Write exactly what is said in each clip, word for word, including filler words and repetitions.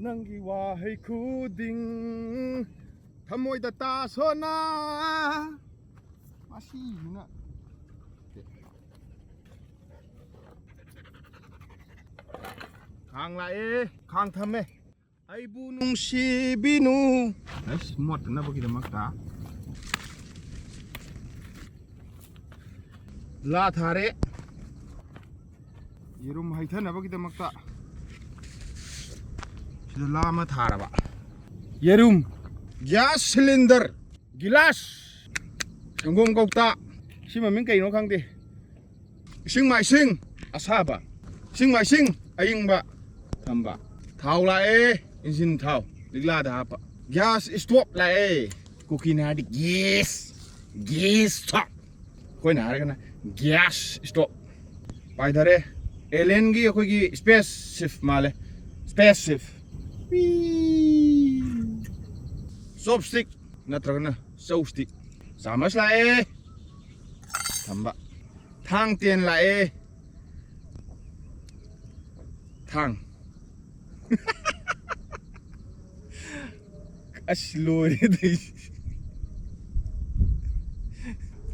ꯅꯪꯒꯤ ꯋꯥꯍꯩ ꯈꯨꯗꯤꯡ ꯊꯃꯣꯏꯗ ꯇꯥꯁꯣꯅ꯫ ꯃꯁꯤꯁꯤꯅ ꯈꯥꯡ ꯂꯥꯛꯑꯦ, ꯈꯥꯡ ꯊꯝꯃꯦ꯫ ꯑꯩꯕꯨ ꯅꯨꯡꯁꯤꯕꯤꯅꯨ꯫ ꯑꯁ, ꯃꯣꯠꯇꯅꯕꯒꯤꯗꯃꯛꯇ ꯂꯥ ꯊꯥꯔꯦ꯫ ꯌꯦꯔꯨꯝ ꯍꯩꯊꯅꯕꯒꯤꯗꯃꯛꯇ ꯁꯤꯗ ꯂꯥ ꯑꯃ ꯊꯥꯔꯕ꯫ ꯌꯦꯔꯨꯝ, ꯒ꯭ꯌꯥꯁ ꯁꯤꯂꯤꯟꯗꯔ, ꯒꯤꯂꯥꯁ, ꯁꯪꯒꯣꯝ ꯀꯧꯇꯥ, ꯁꯤ ꯃꯃꯤꯡ ꯀꯩꯅꯣ ꯈꯪꯗꯦ꯫ ꯏꯁꯤꯡ ꯃꯥꯏꯁꯤꯡ ꯑꯁꯥꯕ, ꯏꯁꯤꯡ ꯃꯥꯏꯁꯤꯡ ꯑꯏꯪꯕ ꯊꯝꯕ꯫ ꯊꯥꯎ ꯂꯥꯛꯑꯦ, ꯏꯟꯖꯤꯟ ꯊꯥꯎ ꯂꯤꯛꯂꯥꯗ ꯍꯥꯞꯄ꯫ ꯒ꯭ꯌꯥꯁ ꯏꯁꯇꯣꯞ ꯂꯥꯛꯑꯦ, ꯀꯨꯀꯤꯅ ꯍꯥꯏꯔꯗꯤ ꯒꯦꯁ, ꯒꯦꯁ ꯏꯁꯇꯣꯞ꯫ ꯑꯩꯈꯣꯏꯅ ꯍꯥꯏꯔꯒꯅ ꯒ꯭ꯌꯥꯁ ꯏꯁꯇꯣꯞ꯫ ꯄꯥꯏꯊꯔꯦ꯫ ꯑꯦꯂꯦꯟꯒꯤ ꯑꯩꯈꯣꯏꯒꯤ ꯁ꯭ꯄꯦꯁ ꯁꯤꯞ ꯃꯥꯜꯂꯦ, ꯁ꯭ꯄꯦꯁ ꯁꯤꯞ꯫ ꯆꯣꯞꯁ꯭ꯇꯤꯛ ꯅꯠꯇ꯭ꯔꯒꯅ ꯆꯧꯁ꯭ꯇꯤꯛ꯫ ꯆꯥꯃꯁ ꯂꯥꯛꯑꯦ꯫ ꯊꯝꯕ꯫ ꯊꯥꯡ ꯇꯦꯟ ꯂꯥꯛꯑꯦ꯫ ꯊꯥꯡ꯫ ꯑꯁ, ꯂꯣꯏꯔꯦ ꯇꯧꯏꯁꯦ꯫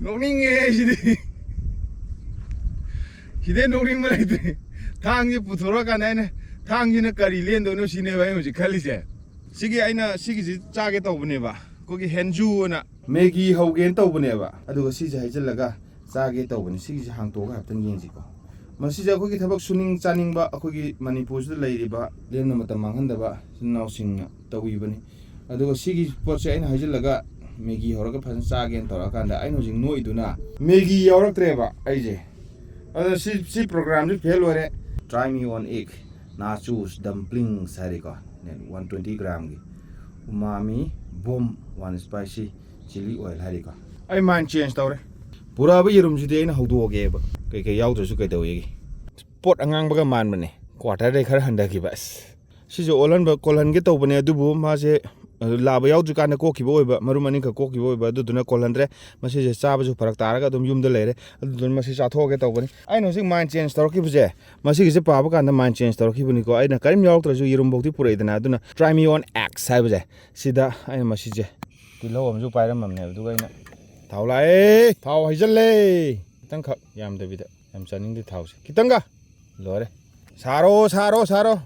ꯅꯣꯛꯅꯤꯡꯉꯦ ꯁꯤꯗꯤ꯫ ꯁꯤꯗꯩ ꯅꯣꯛꯅꯤꯡꯕ ꯂꯩꯇ꯭ꯔꯦ꯫ ꯊꯥꯡꯁꯦ ꯄꯨꯊꯣꯔꯛꯑꯀꯥꯟꯗ ꯑꯩꯅ ꯊꯥꯡꯁꯤꯅ ꯀꯔꯤ ꯂꯦꯟꯗꯣꯏꯅꯣ ꯁꯤꯅꯦꯕ ꯑꯩ ꯍꯧꯖꯤꯛ ꯈꯜꯂꯤꯁꯦ꯫ ꯁꯤꯒꯤ ꯑꯩꯅ ꯁꯤꯒꯤꯁꯤ ꯆꯥꯒꯦ ꯇꯧꯕꯅꯦꯕ, ꯑꯩꯈꯣꯏꯒꯤ ꯍꯦꯟꯖꯨ ꯑꯅ꯫ ꯃꯦꯒꯤ ꯍꯧꯒꯦꯅ ꯇꯧꯕꯅꯦꯕ, ꯑꯗꯨꯒ ꯁꯤꯁꯦ ꯍꯩꯖꯤꯜꯂꯒ ꯆꯥꯒꯦ ꯇꯧꯕꯅꯤ꯫ ꯁꯤꯒꯤꯁꯦ ꯍꯥꯡꯇꯣꯛꯑꯒ ꯍꯥꯏꯐꯦꯠꯇꯪ ꯌꯦꯡꯁꯤꯀꯣ꯫ ꯃꯁꯤꯁꯦ ꯑꯩꯈꯣꯏꯒꯤ ꯊꯕꯛ ꯁꯨꯅꯤꯡ ꯆꯥꯅꯤꯡꯕ, ꯑꯩꯈꯣꯏꯒꯤ ꯃꯅꯤꯄꯨꯔꯁꯤꯗ ꯂꯩꯔꯤꯕ ꯂꯦꯝꯅ ꯃꯇꯝ ꯃꯥꯡꯍꯟꯗꯕ ꯏꯆꯤꯟ ꯏꯅꯥꯎꯁꯤꯡꯅ ꯇꯧꯕꯤꯕꯅꯤ꯫ ꯑꯗꯨꯒ ꯁꯤꯒꯤ ꯄꯣꯠꯁꯦ ꯑꯩꯅ ꯍꯩꯖꯤꯜꯂꯒ ꯃꯦꯒꯤ ꯍꯧꯔꯒ ꯐꯖꯅ ꯆꯥꯒꯦꯅ ꯇꯧꯔꯛꯑꯀꯥꯟꯗ ꯑꯩꯅ ꯍꯧꯖꯤꯛ ꯅꯣꯛꯏꯗꯨꯅ ꯃꯦꯒꯤ ꯌꯥꯎꯔꯛꯇ꯭ꯔꯦꯕ ꯑꯩꯁꯦ꯫ ꯑꯗꯨꯅ ꯁꯤ, ꯁꯤ ꯄ꯭ꯔꯣꯒ꯭ꯔꯥꯝꯁꯤ ꯐꯦꯜ ꯑꯣꯏꯔꯦ꯫ Try me on egg, nachos, dumplings ꯍꯥꯏꯔꯦꯀꯣ꯫ ꯅꯦ, ꯋꯥꯟ ꯇ꯭ꯋꯦꯟꯇꯤ ꯒ꯭ꯔꯥꯝꯒꯤ umami bomb one spicy chili oil ꯍꯥꯏꯔꯦꯀꯣ꯫ ꯑꯩ ꯃꯥꯏꯟ ꯆꯦꯟꯖ ꯇꯧꯔꯦ꯫ ꯄꯨꯔꯛꯑꯕ ꯌꯦꯔꯨꯝꯁꯤꯗꯤ ꯑꯩꯅ ꯍꯧꯗꯣꯛꯑꯒꯦꯕ, ꯀꯩꯀꯩ ꯌꯥꯎꯗ꯭ꯔꯁꯨ ꯀꯩꯗꯧꯋꯦꯒꯦ꯫ ꯄꯣꯠ ꯑꯉꯥꯡꯕꯒ ꯃꯥꯟꯕꯅꯦ, ꯀ꯭ꯋꯥꯇꯔꯗꯩ ꯈꯔ ꯍꯟꯊꯈꯤꯕ꯫ ꯑꯁ, ꯁꯤꯁꯦ ꯑꯣꯜꯍꯟꯕ, ꯀꯣꯜꯍꯟꯒꯦ ꯇꯧꯕꯅꯦ, ꯑꯗꯨꯕꯨ ꯃꯥꯁꯦ ꯑꯗꯨ ꯂꯥꯕ ꯌꯥꯎꯗ꯭ꯔꯤꯀꯥꯟꯗ ꯀꯣꯛꯈꯤꯕ ꯑꯣꯏꯕ, ꯃꯔꯨꯝ ꯑꯅꯤꯈꯛ ꯀꯣꯛꯈꯤꯕ ꯑꯣꯏꯕ, ꯑꯗꯨꯗꯨꯅ ꯀꯣꯜꯍꯟꯗ꯭ꯔꯦ꯫ ꯃꯁꯤꯁꯦ ꯆꯥꯕꯁꯨ ꯐꯔꯛ ꯇꯥꯔꯒ ꯑꯗꯨꯝ ꯌꯨꯝꯗ ꯂꯩꯔꯦ꯫ ꯑꯗꯨꯗꯨꯅ ꯃꯁꯤ ꯆꯥꯊꯣꯛꯑꯒꯦ ꯇꯧꯕꯅꯤ꯫ ꯑꯩꯅ ꯍꯧꯖꯤꯛ ꯃꯥꯏꯟ ꯆꯦꯟꯖ ꯇꯧꯔꯛꯈꯤꯕꯁꯦ, ꯃꯁꯤꯒꯤꯁꯦ ꯄꯥꯕ ꯀꯥꯟꯗ ꯃꯥꯏꯟ ꯆꯦꯟꯖ ꯇꯧꯔꯛꯈꯤꯕꯅꯤꯀꯣ꯫ ꯑꯩꯅ ꯀꯔꯤꯝ ꯌꯥꯎꯔꯛꯇ꯭ꯔꯁꯨ ꯌꯦꯔꯨꯝꯐꯧꯗꯤ ꯄꯨꯔꯛꯏꯗꯅ, ꯑꯗꯨꯅ "Try me on X" ꯍꯥꯏꯕꯁꯦ, ꯁꯤꯗ ꯑꯩꯅ ꯃꯁꯤꯁꯦ, ꯇꯤꯜꯍꯧ ꯑꯃꯁꯨ ꯄꯥꯏꯔꯝꯃꯕꯅꯦꯕ, ꯑꯗꯨꯒ ꯑꯩꯅ ꯊꯥꯎ ꯂꯥꯛꯑꯦ, ꯊꯥꯎ ꯍꯩꯖꯜꯂꯦ, ꯈꯤꯇꯪꯈꯛ, ꯌꯥꯝꯗꯕꯤꯗ꯫ ꯌꯥꯝ ꯆꯥꯅꯤꯡꯗꯦ ꯊꯥꯎꯁꯦ꯫ ꯈꯤꯇꯪꯒ꯫ ꯂꯣꯏꯔꯦ꯫ ꯁꯥꯔꯣ, ꯁꯥꯔꯣ, ꯁꯥꯔꯣ꯫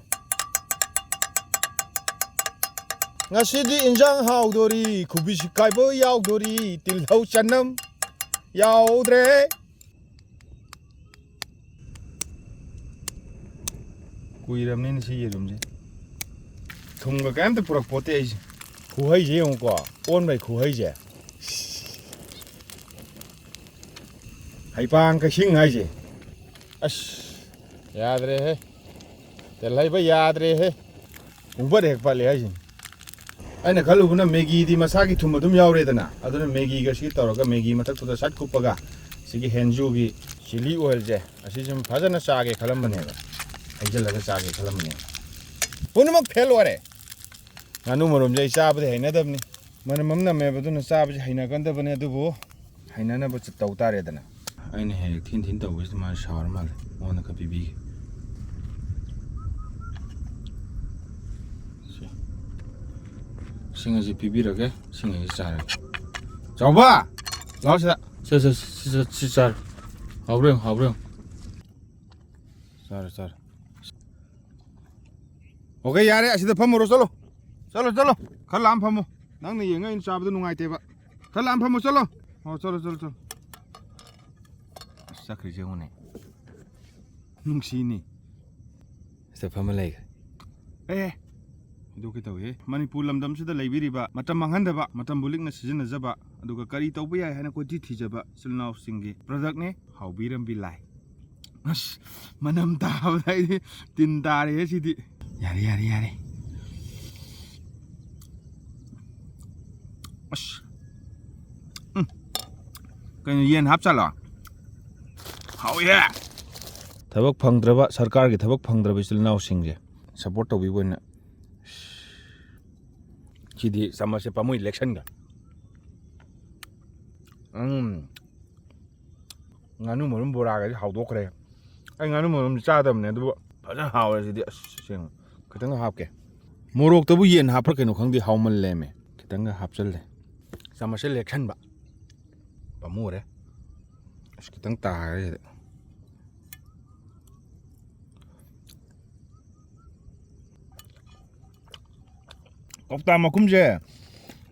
ꯉꯁꯤꯗꯤ ꯏꯟꯖꯥꯡ ꯍꯥꯎꯗꯣꯔꯤ, ꯈꯨꯕꯤꯁꯤ ꯀꯥꯏꯕ ꯌꯥꯎꯗꯣꯔꯤ, ꯇꯤꯜꯍꯧ ꯆꯅꯝ ꯌꯥꯎꯗ꯭ꯔꯦ꯫ ꯀꯨꯏꯔꯕꯅꯤꯅ ꯁꯤ ꯌꯦꯔꯨꯝꯁꯦ꯫ ꯊꯨꯝꯒ ꯀꯩꯝꯇ ꯄꯨꯔꯛꯄꯣꯠꯇꯦ ꯑꯩꯁꯦ꯫ ꯈꯨꯍꯩꯁꯦ ꯌꯦꯡꯉꯨꯀꯣ, ꯑꯣꯟꯕꯩ ꯈꯨꯍꯩꯁꯦ꯫ ꯍꯩꯄꯥꯡ ꯀꯩꯁꯤꯡ ꯍꯥꯏꯁꯦ꯫ ꯑꯁ, ꯌꯥꯗ꯭ꯔꯦꯍꯦ꯫ ꯇꯦꯜꯍꯩꯕ ꯌꯥꯗ꯭ꯔꯦꯍꯦ꯫ ꯄꯨꯡꯄꯠ ꯍꯦꯛ ꯄꯠꯂꯦ ꯍꯥꯏꯁꯤꯅꯤ꯫ ꯑꯩꯅ ꯈꯜꯂꯨꯕꯅ ꯃꯦꯒꯤꯗꯤ ꯃꯁꯥꯒꯤ ꯊꯨꯝ ꯑꯗꯨꯝ ꯌꯥꯎꯔꯦꯗꯅ, ꯑꯗꯨꯅ ꯃꯦꯒꯤꯒ ꯁꯤ ꯇꯧꯔꯒ, ꯃꯦꯒꯤ ꯃꯊꯛꯇꯨꯗ ꯁꯠ ꯀꯨꯞꯄꯒ, ꯁꯤꯒꯤ ꯍꯦꯟꯖꯨꯒꯤ ꯆꯤꯂꯤ ꯑꯣꯏꯜꯁꯦ, ꯑꯁꯤꯁꯨ ꯐꯖꯅ ꯆꯥꯒꯦ ꯈꯜꯂꯝꯕꯅꯦꯕ꯫ ꯍꯩꯖꯤꯜꯂꯒ ꯆꯥꯒꯦ ꯈꯜꯂꯝꯕꯅꯦꯕ꯫ ꯄꯨꯝꯅꯃꯛ ꯐꯦꯜ ꯑꯣꯏꯔꯦ꯫ ꯉꯥꯅꯨ ꯃꯔꯨꯝꯁꯦ ꯑꯩ ꯆꯥꯕꯗꯤ ꯍꯩꯅꯗꯕꯅꯤ꯫ ꯃꯅꯝ ꯑꯃ ꯅꯝꯃꯦꯕ, ꯑꯗꯨꯅ ꯆꯥꯕꯁꯦ ꯍꯩꯅꯒꯟꯗꯕꯅꯦ, ꯑꯗꯨꯕꯨ ꯍꯩꯅꯅꯕ ꯆ-, ꯇꯧ ꯇꯥꯔꯦꯗꯅ꯫ ꯑꯩꯅ ꯍꯦꯛ ꯍꯦꯛ ꯊꯤꯟ ꯊꯤꯟ ꯇꯧꯕꯁꯤꯗ ꯃꯥꯅ ꯁꯥꯎꯔ ꯃꯥꯜꯂꯦ꯫ ꯃꯉꯣꯟꯗ ꯈꯔ ꯄꯤꯕꯤꯒꯦ꯫ ꯁꯤ꯫ ꯏꯁꯤꯡ ꯑꯁꯤ ꯄꯤꯕꯤꯔꯒꯦ꯫ ꯏꯁꯤꯡ ꯑꯁꯤ ꯆꯥꯔꯒꯦ꯫ ꯆꯥꯎꯕ! ꯂꯥꯎ ꯁꯤꯗ꯫ ꯁꯦ, ꯁꯦ, ꯁꯤ, ꯁꯤ, ꯁꯤ ꯆꯥꯔꯣ꯫ ꯍꯥꯎꯕ꯭ꯔꯥ ꯌꯦꯡꯉꯨ, ꯍꯥꯎꯕ꯭ꯔꯥ ꯌꯦꯡꯉꯨ꯫ ꯆꯥꯔꯣ, ꯆꯥꯔꯣ꯫ ꯑꯣꯀꯦ, ꯌꯥꯔꯦ, ꯑꯁꯤꯗ ꯐꯝꯃꯨꯔꯣ, ꯆꯠꯂꯣ꯫ ꯆꯠꯂꯣ, ꯆꯠꯂꯣ꯫ ꯈꯔ ꯂꯥꯝ ꯐꯝꯃꯣ꯫ ꯅꯪꯅ ꯌꯦꯡꯉ ꯑꯩꯅ ꯆꯥꯕꯗꯣ ꯅꯨꯡꯉꯥꯏꯇꯦꯕ꯫ ꯈꯔ ꯂꯥꯝ ꯐꯝꯃꯣ, ꯆꯠꯂꯣ꯫ ꯑꯣ, ꯆꯠꯂꯣ, ꯆꯠꯂꯣ, ꯆꯠꯂꯣ꯫ ꯑꯁ, ꯆꯠꯈ꯭ꯔꯤꯁꯦ ꯌꯦꯡꯉꯨꯅꯦ꯫ ꯅꯨꯡꯁꯤꯅꯤ꯫ ꯁꯤꯗ ꯐꯝꯃ ꯂꯩꯈ꯭ꯔꯦ꯫ ꯑꯦ, ꯍꯥꯏꯗꯣꯛꯀꯦ ꯇꯧꯏꯍꯦ꯫ ꯃꯅꯤꯄꯨꯔ ꯂꯝꯗꯝꯁꯤꯗ ꯂꯩꯕꯤꯔꯤꯕ, ꯃꯇꯝ ꯃꯥꯡꯍꯟꯗꯕ, ꯃꯇꯝꯕꯨ ꯂꯤꯛꯅ ꯁꯤꯖꯤꯟꯅꯖꯕ, ꯑꯗꯨꯒ ꯀꯔꯤ ꯇꯧꯕ ꯌꯥꯏ ꯍꯥꯏꯅ ꯀꯣꯏꯊꯤ ꯊꯤꯖꯕ ꯏꯆꯤꯜ ꯏꯅꯥꯎꯁꯤꯡꯒꯤ ꯄ꯭ꯔꯗꯛꯅꯦ ꯍꯥꯎꯕꯤꯔꯝꯕꯤ ꯂꯥꯏ꯫ ꯑꯁ, ꯃꯅꯝ ꯇꯥꯕꯗ ꯑꯩꯗꯤ ꯇꯤꯟ ꯇꯥꯔꯦꯍꯦ ꯁꯤꯗꯤ꯫ ꯌꯥꯔꯦ, ꯌꯥꯔꯦ, ꯌꯥꯔꯦ꯫ ꯑꯁ꯫ ꯎꯝ꯫ ꯀꯩꯅꯣ, ꯌꯦꯟ ꯍꯥꯞꯆꯜꯂꯣ? ꯍꯥꯎꯏꯍꯦ꯫ ꯊꯕꯛ ꯐꯪꯗ꯭ꯔꯕ, ꯁꯔꯀꯥꯔꯒꯤ ꯊꯕꯛ ꯐꯪꯗ꯭ꯔꯕ ꯏꯆꯤꯜ ꯏꯅꯥꯎꯁꯤꯡꯁꯦ ꯁꯞꯄꯣꯔꯠ ꯇꯧꯕꯤꯕ ꯑꯣꯏꯅ ꯁꯤꯗꯤ ꯆꯥꯃꯁꯁꯦ ꯄꯥꯝꯃꯨꯏ ꯂꯦꯛꯁꯟꯒ꯫ ꯎꯝ꯫ ꯉꯥꯅꯨ ꯃꯔꯨꯝ ꯕꯣꯔꯥꯒꯗꯤ ꯍꯥꯎꯗꯣꯛꯈ꯭ꯔꯦ꯫ ꯑꯩ ꯉꯥꯅꯨ ꯃꯔꯨꯝꯗꯤ ꯆꯥꯗꯕꯅꯦ, ꯑꯗꯨꯕꯨ ꯐꯖꯅ ꯍꯥꯎꯔꯦ ꯁꯤꯗꯤ꯫ ꯑꯁ, ꯑꯁꯦꯡꯕ꯫ ꯈꯤꯇꯪꯒ ꯍꯥꯞꯀꯦ꯫ ꯃꯣꯔꯣꯛꯇꯕꯨ ꯌꯦꯟ ꯍꯥꯞꯄ꯭ꯔꯥ ꯀꯩꯅꯣ ꯈꯪꯗꯦ, ꯍꯥꯎꯃꯜꯂꯦꯃꯦ꯫ ꯈꯤꯇꯪꯒ ꯍꯥꯞꯆꯜꯂꯦ꯫ ꯆꯥꯃꯁꯁꯦ ꯂꯦꯛꯁꯟꯕ꯫ ꯄꯥꯝꯃꯨꯔꯦ꯫ ꯑꯁ, ꯈꯤꯇꯪ ꯇꯥꯔꯦ ꯁꯤꯗ꯫ ꯀꯧꯇꯥ ꯃꯈꯨꯝꯁꯦ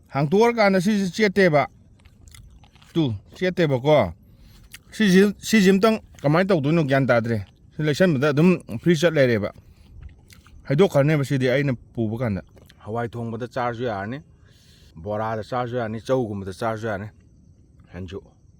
ꯍꯥꯡꯇꯣꯛꯑꯀꯥꯟꯗ ꯁꯤꯁꯦ ꯆꯦꯠꯇꯦꯕ꯫ ꯇꯨ, ꯆꯦꯠꯇꯦꯕꯀꯣ꯫ ꯁꯤꯁꯤ, ꯁꯤꯁꯤ ꯑꯝꯇꯪ ꯀꯃꯥꯏꯅ ꯇꯧꯗꯣꯏꯅꯣ ꯒ꯭ꯌꯥꯟ ꯇꯥꯗ꯭ꯔꯦ꯫ ꯁꯤ ꯂꯩꯁꯟꯕꯗ ꯑꯗꯨꯝ ꯐ꯭ꯔꯤ ꯆꯠ ꯂꯩꯔꯦꯕ꯫ ꯍꯩꯗꯣꯛꯈ꯭ꯔꯅꯦꯕ ꯁꯤꯗꯤ ꯑꯩꯅ ꯄꯨꯕ ꯀꯥꯟꯗ꯫ ꯍꯋꯥꯏ ꯊꯣꯡꯕꯗ ꯆꯥꯔꯁꯨ ꯌꯥꯔꯅꯤ, ꯕꯣꯔꯥꯗ ꯆꯥꯔꯁꯨ ꯌꯥꯔꯅꯤ, ꯆꯧꯒꯨꯝꯕꯗ ꯆꯥꯔꯁꯨ ꯌꯥꯔꯅꯤ꯫ ꯍꯦꯟꯖꯨ꯫